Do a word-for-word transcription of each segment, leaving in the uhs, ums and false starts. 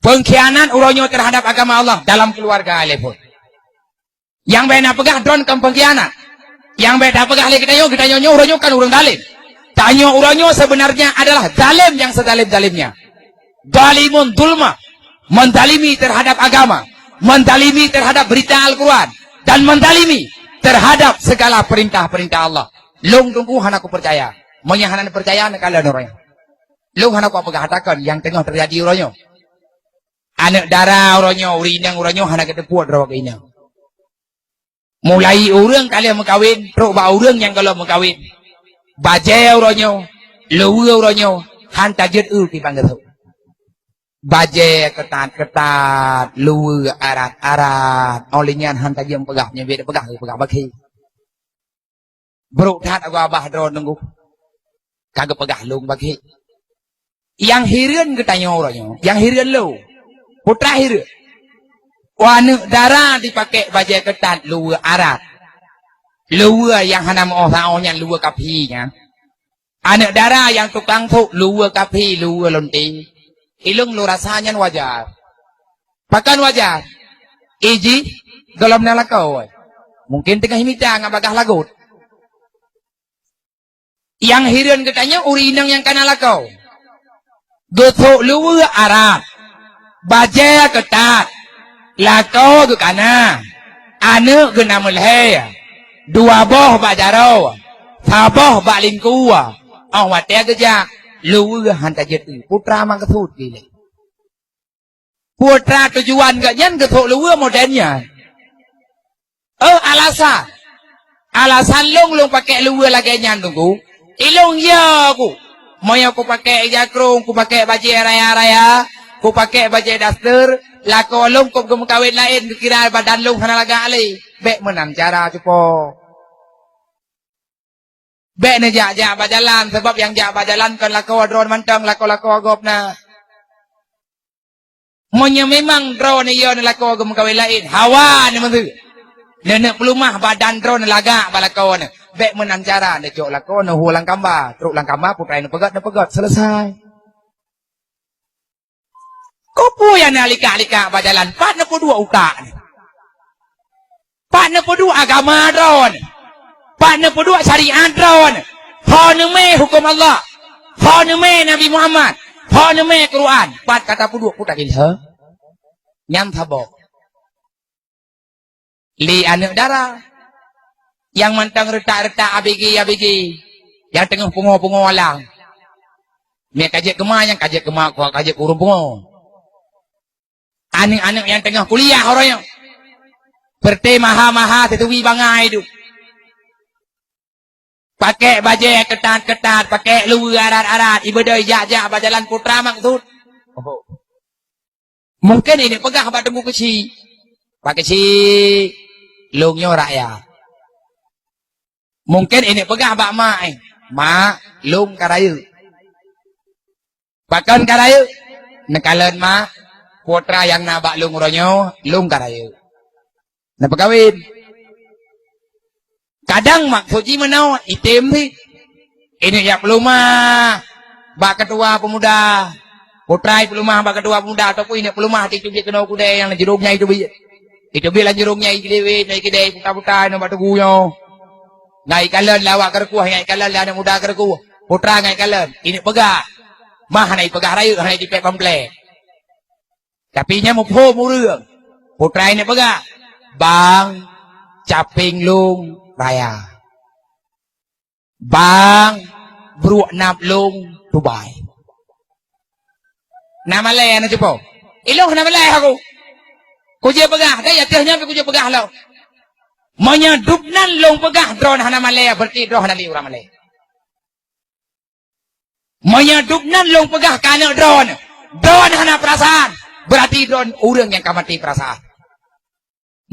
Pengkhianat uroe nyoe terhadap agama Allah dalam keluarga lé phon. Nyang bèk na peugah droeneuh kon pengkhianat. Nyang bèk tapeugah lé geutanyoe, geutanyoe nyoe uroe nyoe kon ureueng zalem. Tanyoe uroe nyoe sebenarnya adalah zalem nyang sezalem-zalemnya. Zalimun zulma, menzalimi terhadap agama, menzalimi terhadap berita Al-Quran, dan menzalimi terhadap segala perintah-perintah Allah. Lôn teungku hana kupeucaya. Meunyoe hana neupeurcaya, neukalon uroe nyoe. Lôn hana kupeugah takon nyang teungoh teujadi uroe nyoe. Aneuk dara uroe nyoe, ureueng inong uroe nyoe hana geuteupeue droe keu inong. Mulai ureueng ka lheueh meukawen, trok bak ureueng nyang gohlom meukawen. Bajèe uroe nyoe, luweue uroe nyoe, han tajeuet eu kiban geusok. Bajèe keutat-keutat, luweue arat-arat, óh lheueh nyan han tajeuet meupeugah, nyoe bèk tapeugah, peugah bakhi. Brok that agoe abah droeneuh teungku. Ka geupeugah lôn bakhi. Nyang hireuen geutanyoe uroe nyoe, nyang hireuen lôn. Peue teuma hireuen? Aneuk dara jipakèk bajèe keutat luweue arat. Luweue nyang hana meu'oh saôh nyan luweue kaphi nyan. Aneuk dara nyang tukang sôk luweue kaphi, luweue lonte. Ilôn lôn rasa nyan wajar. Pakon wajar? Ijih gohlom na lakoe. Mungken teungoh imita ngon bagaih lagot. Nyang hireuen geutanyoe ureueng inong nyang ka na lakoe. Geusok luweue arat, bajèe keutat, lakoe geukana, aneuk geuh na meulhèe, dua boh bak jaroe, saboh bak lingkue, óh watèe geujak, luweue han tajeuet eu. Peue teuma maksud jih lé? Peue teuma tujuan geuh nyan geusok luweue model nyan? Eh, alasan. Alasan lôn, lôn pakèk luweue lagèe nyan teungku. Ilôn yo ku. Meunyoe kupakèk ija krông, kupakèk bajèe raya-raya, kupakèk bajèe daster, lakoe lôn kôp geumeukawen laén, geukira badan lôn hana lagak lé. Bèk meunan cara cupo. Bèk neujak-jak bak jalan, sabab nyang jak bak jalan kon lakoe droeneuh mantong, lakoe-lakoe gob na. Meunyoe memang droeneuh yo neulakoe geumeukawen laén, hawa neuh meuseu. Neuneuk peulumah badan droeneuh lagak bak lakoe neuh. Bèk meunan cara neucok lakoe neuh hu lam kamba, trok lam kamba putra neupeugöt, neupeugöt, selesai. Keupeue nyang na likak-likak bak jalan? Pat neupeuduek utak nyoe? Pat neupeuduek agama droeneuh? Pat neupeuduek syariat droeneuh? Ho neumè huköm Allah? Ho neumè Nabi Muhammad? Ho neumè Quran? Pat ka tapeuduek putak ilha? Nyan saboh. Lé aneuk dara nyang mantong reutak-reutak A B G, A B G, nyang teungoh pungo-pungo alang. Mé ka jeuet keu ma nyang ka jeuet keu ma, ka jeuet keu ureueng pungo. Aneuk-aneuk nyang teungoh kuliah uroe nyoe, peureté maha-maha teutuwi bangai dum. Pakèk bajèe keutat-keutat, pakèk luweue arat-arat, ibeudôh jak-jak bak jalan putra maksud. Mungken ineuk peugah bak teungku keuchik, "Pak keuchik, lôn nyoe rakyat." Mungken ineuk peugah bak mak, eh, "Mak, lôn ka rayeuk." Pakon ka rayeuk? Neukalon mak, putra nyang na bak lôn uroe nyoe, lôn ka rayeuk. Neupeukawen. Kadang maksud jih meunoe, item cit. Ineuk jak peulumah bak ketua pemuda. Putra peulumah bak ketua pemuda ataupun ineuk peulumah teubiet keunoe keudè nyang lam jurông nyan teubiet. Teubiet lam jurông nyan ikidè, ikidè puta-puta nyoe bak tugu nyoe. Ngai kalon lé awak keureukôh, ngai kalon lé aneuk muda keureukôh. Putra ngai kalon, ineuk peugah. Mah hana ipeugah rayeuk, hana ipèk pamflet. Tapi nyan muphom ureueng. Putra ineuk peugah, "Bang, capéng lôn raya. Bang, bruek nab lôn tubai." Na malèe aneuk cupo? Ilôn hana malèe aku. Kujeuet peugah, dai ateueh nyan pih kujeuet peugah lom. Meunyoe dum nan lôn peugah droeneuh hana malèe, berarti droeneuh hana lé ureueng malèe. Meunyoe dum nan lôn peugah keu aneuk droeneuh, droeneuh hana peurasaan, berarti droeneuh ureueng nyang ka maté peurasaan.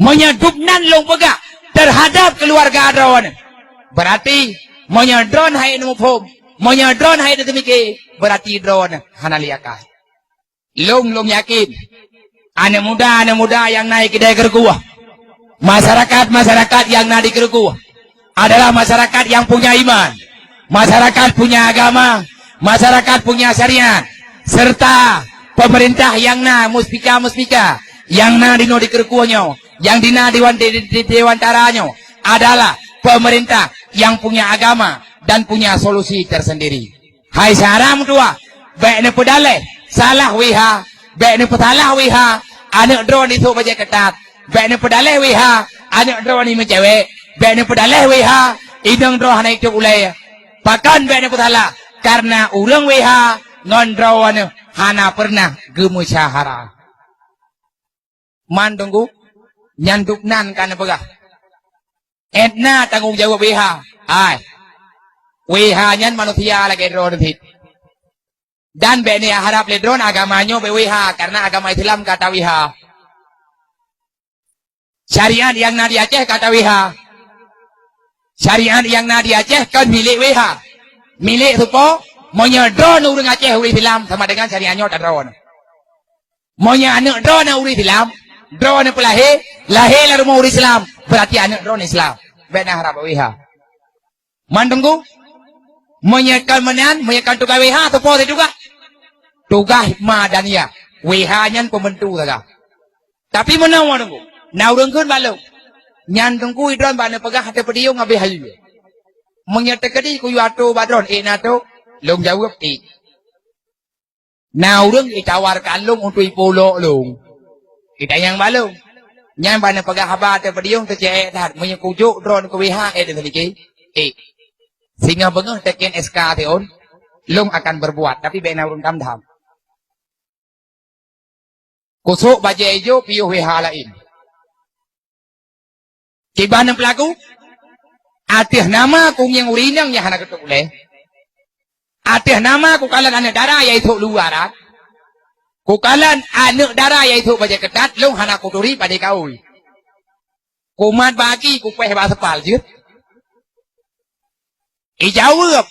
Meunyoe dum nan lôn peugah teuhadap keuluwarga droeneuh, berarti meunyoe droeneuh hai neumuphom, meunyoe droeneuh hai neuteumiké, berarti droeneuh hana lé akai. Lôn, lôn yakin, aneuk muda-aneuk muda nyang na i keudè keureukôh, masyarakat-masyarakat nyang na di keureukôh adalah masyarakat nyang punya iman, masyarakat punya agama, masyarakat punya syariat, serta Peumeurintah nyang na muspika-muspika, nyang na dinoe di Keureukue nyoe, nyang dina diwan-, di, di, di Dewantara nyoe adalah peumeurintah nyang punya agama dan punya solusi tersendiri. Hai syedara meutuwah, bék neupeudaleh salah W H, bék neupeusalah W H, aneuk droeneuh isôk bajée keutat, bék neupeudaléh W H, aneuk droeneuh meucewek, bék neupeudaléh W H, inong droeneuh hana itôp ulée. Pakon bék neupeusalah? Kareuna ureuëng W H ngon droeneuh hana peureunah geumeusyahara. Man teungku, nyan dubnan ka neupeugah, "Ét na tanggong jaweueb W H." Hai, W H nyan manusia lagée droeneuh cit. Dan bék neuharab lé droeneuh agama nyoe bék W H, kareuna agama Islam ka ta-W H. Syariat nyang na di Aceh ka ta-W H. Syariat nyang na di Aceh kon milék W H. Milék soe po? Meunyoe droeneuh ureuëng Aceh ureuëng Islam, sama dengan syariat nyoe ta droeneuh. Meunyoe aneuk droeneuh ureuëng Islam, droeneuh peulahé, lahé lam rumoh ureuëng Islam, beurati aneuk droeneuh Islam. Bék neuharab W H. Man teungku, meunyoe kon meunan, meunyoe kon tugaih W H, soe po teutugaih? Tugaih madaniyah. W H nyan peumeuntu saga. Tapi meunoe teungku, na ureuëng kheun bak lôn, "Nyan teungku, droeneuh bak neupeugah teupeudiyong habéh hayeue. Meunyoe teukeudi kuyue atô bak droeneuh, ék na tôp?" Lôn jaweueb, "Ék." Na ureuëng itawarkan lôn untuk ipeulok lôn. Itanyong bak lôn, "Nyan bak neupeugah haba teupeudiyong teucék that, meunyoe kujok droeneuh keu W H ék teuseuliki?" "Ék." "Singoh beungoh teuken S K siôn, lôn akan berbuat, tapi bék na ureuëng tamdham." Kusôk bajée ijo piôh W H laén. Kiban nyang peulaku, ateueh nama kungieng ureuëng inong nyang hana geutôp ulée. Ateueh nama kukalon aneuk dara nyang isôk luwa rot. Kukalon aneuk dara nyang isôk bajée keutat, lôn hana kuturi padé kaôi. Kumat bak aki, kupéh bak seupal jeuet. Ijaweueb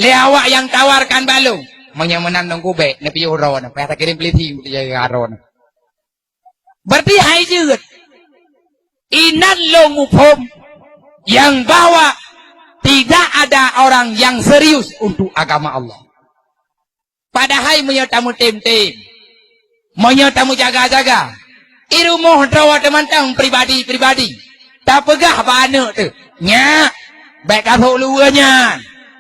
lé awak nyang tawarkan bak lôn, "Meunyoe meunan teungku bék, neupiôh droeneuh, payah takirém peulisi untuk jaga droeneuh." Berarti hai jeuet. Inan lôn muphom nyang bahwa tidak ada orang yang serius untuk agama Allah. Padahai meunyoe tameutem-tem, meunyoe tameujaga-jaga, i rumoh droe teumantong pribadi-pribadi, tapeugah bak aneuk teuh, "Nyak, bék kasôk luwa nyan.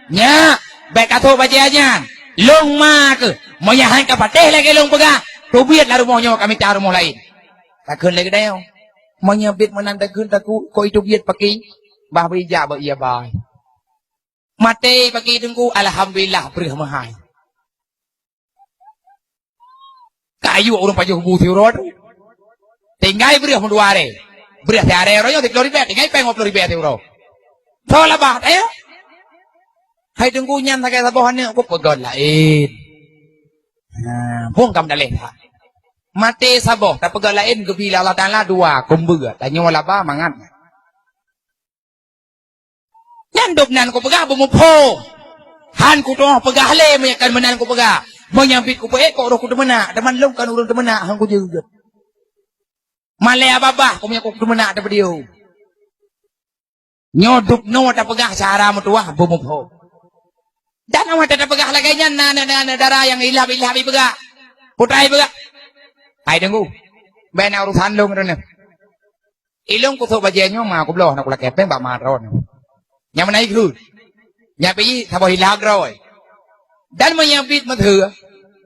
Nyak, bék kasôk bajée nyan. Lôn ma keuh, meunyoe han ka patéh lagée lôn peugah, teubiet lam rumoh nyoe kamita rumoh laén." Takheun lé geutanyoe, "Meunyoe biet meunan takheun takue, kok iteubiet paki?" Bah bri jak bak ie bai. Maté paki teungku, alhamdulillah, breueh meuhai. Ka ayue ureuëng pajoh bu siuroe teuh. Tinggai breueh meudua aré. Breueh siaré uroe nyoe siplôh ribée, tinggai péng dua plôh ribée siuroe. Soe laba, eh? Hai teungku nyan sagai saboh aneuk, ku peugöt laén. Nah, phon ka meudaléh that. Maté saboh, tapeugöt laén geubi lé Allah Taala dua, kumbeue. Tanyoe laba mangat. Nyan dub nan kupeugah beumuphom. Han kutoh peugah lé meunyoe kon meunan kupeugah. Meunyoe bit kupeuék kok roh kuteumeunak, teuma lôn kon ureuëng teumeunak han kujeuet. Malée babah ku meunyoe kuteumeunak teupeudiyong. Nyoe dub noe tapeugah syedara meutuwah beumuphom. Dan awai tapeugah lagée nyan na, na, na, na dara nyang ilab-ilab ipeugah. Putai peugah. Hai deungoe. Bék na urosan lôn droeneuh. Ilôn kusôk bajée nyoe ma kubloe hana kulakée péng bak ma droeneuh. Nyang meunan ikheun. Nyan pih saboh ilab droe. Dan meunyoe bit meuteue,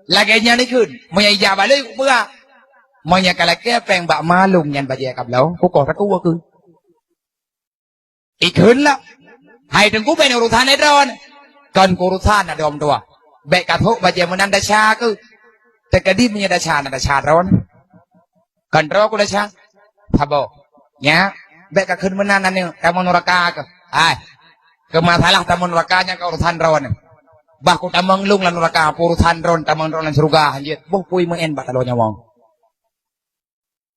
lagée nyan ikheun. Meunyoe ijak bale kupeugah. Meunyoe kalakée péng bak ma lôn nyan bajée kabloe, kukoh takue keuh. Ikheun lah. Hai teungku bék na urosan droeneuh. Kon keu urosan droeneuh meutuwah. Bék kasôk bajée meunan desya keuh. Teukeudi meunyoe desya na desya droeneuh. Kon droe ku desya. Saboh. Nyak, bék kakheun meunan aneuk, tamong nuraka keuh. Hai. Keu masalah tamong nuraka nyan keu urosan droeneuh. Bah kutamong lôn lam nuraka, peu urosan droeneuh tamong droeneuh lam syeuruga han jeuet. Boh pui meu'én bak taloe nyawöng.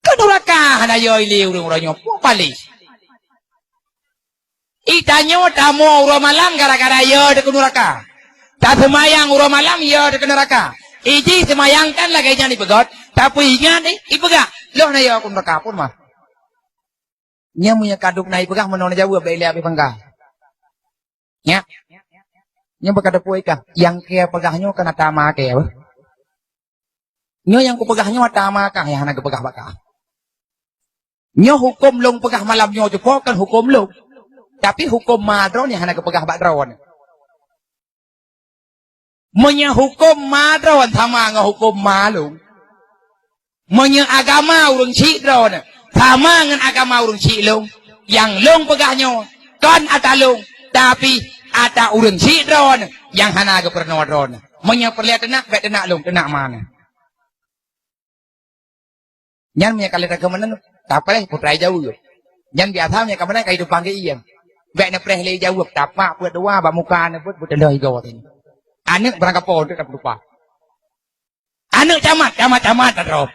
Keu nuraka hana yo ilé ureuëng uroe nyoe, peu paléh. Itanyoe tamoe uroe malam gara-gara yo teuh keu nuraka. Taseumayang uroe malam yo teuh keu nuraka. Iji seumayang kan lagée nyan ipeugöt, tapi ingat ipeugah, lôn na yo keu nuraka phon mah. Nyan meunyoe ka dub na ipeugah meunoe neujaweueb bék ilée abéh pangka. Nyak. Nyan beuka teupeu ikah, nyang kée peugah nyoe kan ata ma kée beuh. Nyoe nyang kupeugah nyoe ata ma kah nyang hana geupeugah bak kah. Nyoe huköm lôn peugah malam nyoe cupo kon huköm lôn. Tapi huköm ma droeneuh nyang hana geupeugah bak droeneuh. Meunyoe huköm ma droeneuh sama ngon huköm ma lôn, meunyoe agama ureuëng syiek droeneuh sama ngon agama ureuëng syiek lôn, nyang lôn peugah nyoe kon ata lôn, tapi ata ureuëng syiek droeneuh nyang hana geupurunoe droeneuh. Meunyoe peureulée teunak, bék teunak lôn, teunak ma neuh. Nyan meunyoe ka lheueh takheun meunan, tapreh putra jaweueb. Nyan biasa meunyoe ka meunan ka jiteumpang keu ie. Bék neupreh lé jaweueb, tapak peuet dua bak muka neuh peuet, beuteuloh igoe teuh. Aneuëk barangkapo untuk tapeutupa. Aneuëk camat, camat-camat tat droe.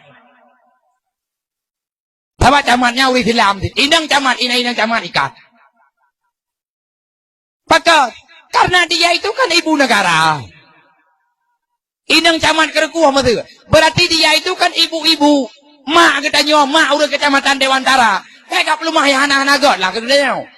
Sabab camat nyan ureuëng Islam cit. Inong camat, inong-inong camat ikat. Pakon? Karena dia itu kan ibu negara. Inong camat keureukoh meuseue. Berarti dia itu kan ibu-ibu. Mak geutanyoe, mak ureuëng kecamatan Dewantara. Hai ka peuleumah nyang hana-hana göt lah keu geutanyoe.